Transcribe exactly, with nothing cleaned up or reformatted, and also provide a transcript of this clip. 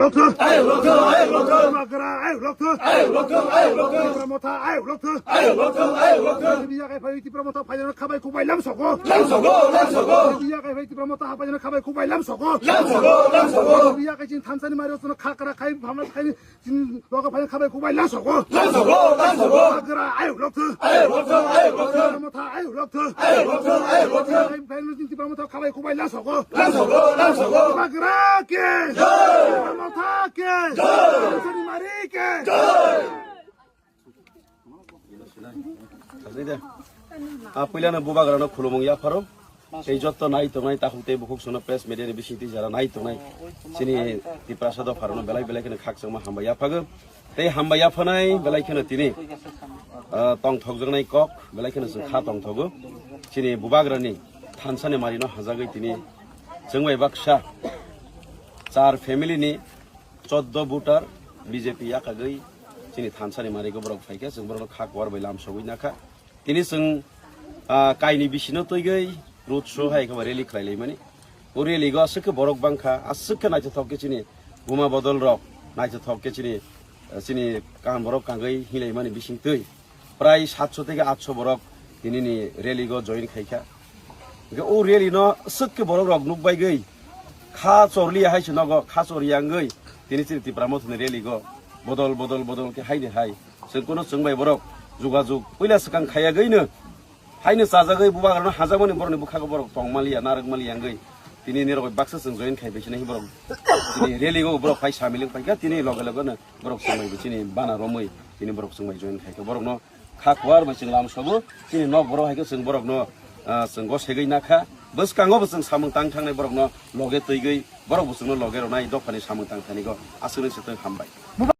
Ayuk lokthung. Ayuk lokthung. Ayuk lokthung. Bubagra ayuk lokthung. Ayuk lokthung. Ayuk lokthung. Tipra Motha ayuk lokthung. Ayuk lokthung. Ayuk lokthung. Tipra Motha phainani khabai khukbai lamsogo. Lamsogo, lamsogo. Tipra Motha phainani khabai khukbai lamsogo. Lamsogo, lamsogo. Tipra Motha phainani khabai khukbai lamsogo. Lamsogo, lamsogo. Bubagra ayuk lokthung. Ayuk lokthung, ayuk lokthung. Tipra Motha ayuk lokthung. Ayuk lokthung, ayuk lokthung. Tipra Motha khabai khukbai lamsogo. Lamsogo, lamsogo. Bubagra ki. Jai. Tipra Motha ki. Jai. Thansani mari ki. Jai. A puilano Bubagrano khulumung yapharo. Tei jotto nai tongnai takhuk tei bukhuk sono press media ni bisingtwi jara nai tongnai chini Tiprasa dopharokno belai belai kheno khakchangma hambai yaphago. Tei hambai yaphanai belai kheno tini, ah, tongthokjaknai kok belai kheno chwng kha tongthogo. Chini Bubagrani thansani marino hajagwi tini chwng bai baksa char family ni choddo voter B J P yakagwi chini thansani marigo borok phaikha, chwng borokno kha kuar bai lamsogwi nakha. Tini chwng, ah, kaini bisino twigwi road show hai khe rally khlai laimani. O rally go aswk khe borok bangkha, aswk khe naithothok khe chini buma bodol rok, naithothok khe chini, ah, chini kaham borok kangwi hinlaimani bisingtwi prai satso theke atso borok tinini rally go join khaikha. Hingke o rally no aswk khe borok rok nukbaigwi kha chorliya hai se nogo, kha chorya wngwi tini chini Tipra Mothani rally go bodol, bodol, bodol khe hai de hai. Chwng kono chwng bai borok jugajug puila swkang khayagwino haino chajagwi Bubagrano hajakmani borokni bwkhago borok tongmaliya, narwkmaliya wngwi tini nirok bai baksa chwng join khai bai sini borok tini rally go borok phai samil wng phaikha, tini loge loge no borok chwng bai bo chini bana romwi tini borok chwng bai join khaikha. Borokno kha kuar bai chwng lamsogo, chini nok borok hai khe chwng borokno, ah, chwng gosegwi nakha. Bwskango bo chwng samung tang thangnai borokno loge twigwi borok bo chwngno loge rwnai dophani samung tang thanigo aswk se tong hambai.